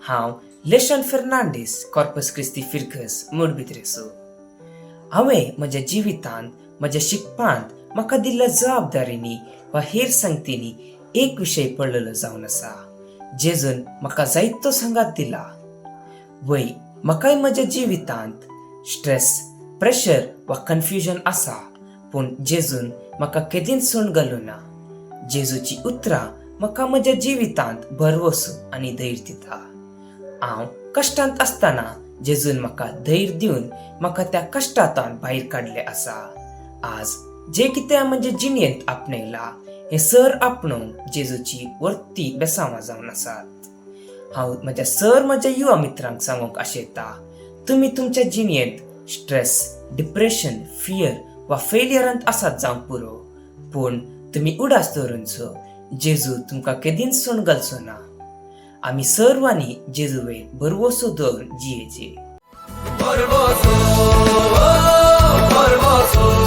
हांव लेशन फेर्नांडीस, कॉर्पस क्रिस्ती फिर्गस, मोडबिद्रेचो. हांवें म्हज्या जिवितांत, म्हज्या शिकपांत, म्हाका दिल्ल्या जबाबदारींनी वा हेर संगतींनी एक विशय पडलेलो जावन आसा. जेजून म्हाका जायतो सांगात दिला. वय, म्हाकाय म्हज्या जिवितांत स्ट्रेस, प्रेशर वा कन्फ्युजन आसा, पूण जेजून म्हाका केदींच सोडून घालूं ना. जेजूची उतरां म्हाका म्हज्या जिवितांत भरवसो आनी धैर्य दिता. हांव कश्टांत आसतना जेजून म्हाका धैर्य दिवन म्हाका त्या कश्टांतल्यान भायर काडलें आसा. आज जे कितें म्हजे जिणेंत आपणयला, हें सर आपणोवंक जेजूची वर्ती बेसांवां जावन आसात. हांव म्हज्या सर म्हज्या युवा मित्रांक सांगूंक आशेता, तुमी तुमच्या जिणेंत स्ट्रेस, डिप्रेशन, फियर वा फेलियरांत आसात जावंक पुरो, पूण तुमी उडास दवरूंचो, जेजू तुमकां केदींच सोडून घालचो ना. आमी सर्वांनी जेजू वयर भरवसो दवरून जियेचे. भरवसो, भरवसो.